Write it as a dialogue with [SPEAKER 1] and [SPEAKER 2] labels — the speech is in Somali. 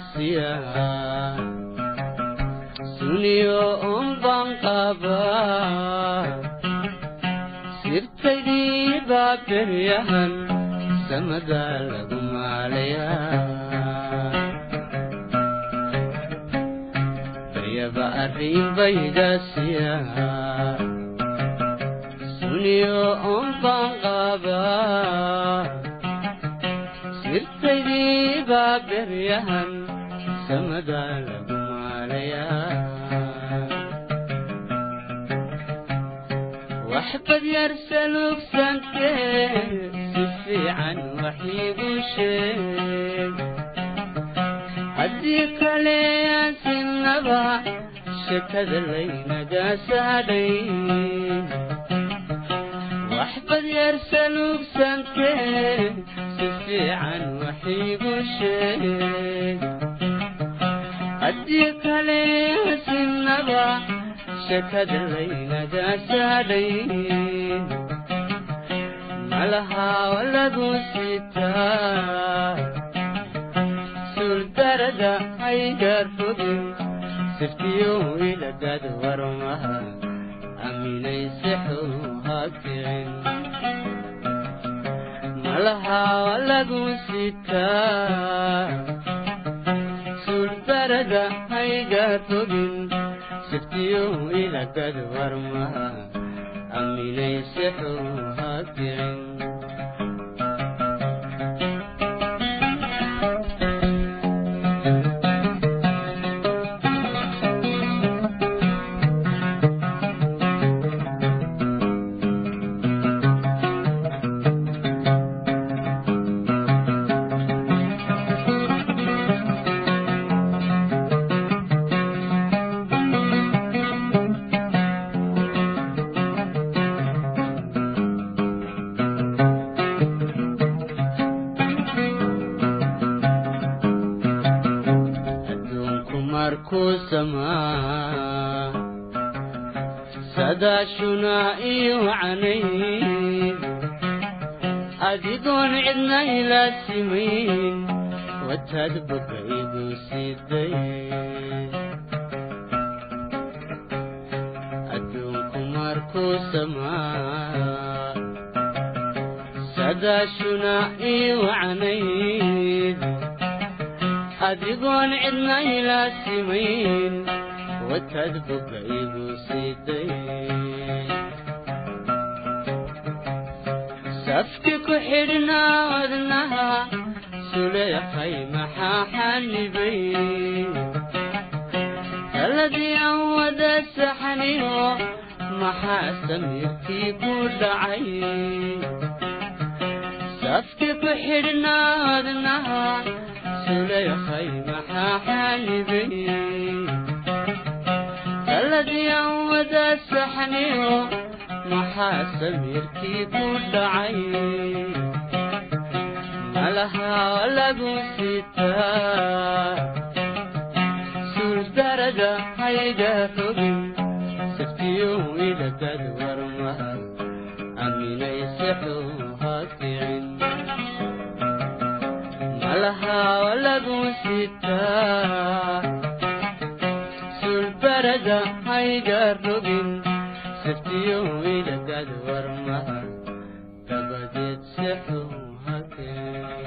[SPEAKER 1] Siyaa suniyo unbaan qabaa sirtaydii baa beryahan samada lagu maalayaa baryaba arrin bayga siyaa suniyo unbaan qabaa sirtaydii baa beryahan samada lagu maalayaa waxbad yar saluugsantee si fiican wax iigu sheeg haddii kale aan sinaba shakada laynaga saadhay waxbad yar saluugsantee si fiican wax iigu sheeg haddii kale aan sinaba shakada laynaga saadhay malaha walagu sitaa suuldarada hayga rogin sirtiyo wiladad warmaha aaminaysaxow ha kicin malaha walagu sitaa suuldarada hayga rogin sirtiyo wiladad warmaha aaminaysaxow ha kicin. Adduunku markuu samaa sadaashuna iyo canayd adigoon cidna ila simayn wataad boga igu siday adduunku markuu samaa sadaashuna iyo canayd adigoon cidna ila simayn wataad boga igu siday safki ku xidhnaa wadnaha suleeqay maxaa xanibay taladii aan wada saxniyo maxaa samirkii ku dhacay safki ku xidhnaa wadnaha suleeqay maxaa xanibay taladii aan wada saxniyo maxaa samirkii ku dhacay malaha lagu sitaa suuldarada hayga rogin sirtiyo wiladad warmaha aaminaysaxow ha kicin malaha lagu sitaa suulbarada hayga rogin sirtiyo wiladad warmaha dabadeed sixow ha kicin.